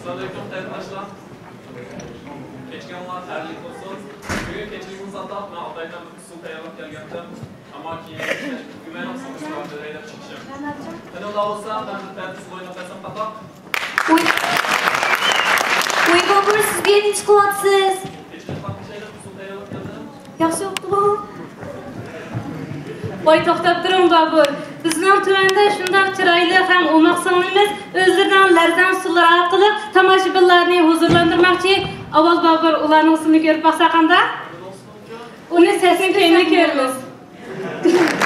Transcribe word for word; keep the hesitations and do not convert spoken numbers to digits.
ئەسسالامۇئەلەيكۇم قېرىنداشلار. كەچكۈنۈڭلار خەيرلىك بولسۇن. بۈگۈن كەچلىكىمىزنى ئاتاپ مەن ئاتايتەن بىر ئۇسسۇل تەييارلاپ كەلگەنتىم. ئەمما كېيىن كەچلىك تۈگىمەيلا سىزگە بېرەي دەپ چىقىشىم. قېنى ئۇنداق بولسا مەن بىر پەتىسىز ئويناپ بەرسەم قانداق؟ ۋۇي، ۋۇي بابۇر، سىز بۇيەردە نېمە قىلىۋاتىسىز؟ كەچلىك قاتنىشاي دەپ ئۇسسۇل تەييارلاپ كەلدىم. ياخشى بوپتۇ بۇ. ۋاي، توختاپ تۇرۇڭ بابۇر. بىزنىڭ تۆۋەندە شۇنداق چىرايلىق ھەم ئوماق سىڭلىمىز ئۆزلىرىنىڭ لەرزان ئۇسسۇللىرى ئارقىلىق تاماشىبىنلارنى ھۇزۇرلاندۇرماقچى. ئاۋۋال بابۇر ئۇلارنىڭ ئۇسسۇلىنى كۆرۈپ باقسا قانداق؟ ئۇنى سەسنى كەينىدە كۆرىمىز.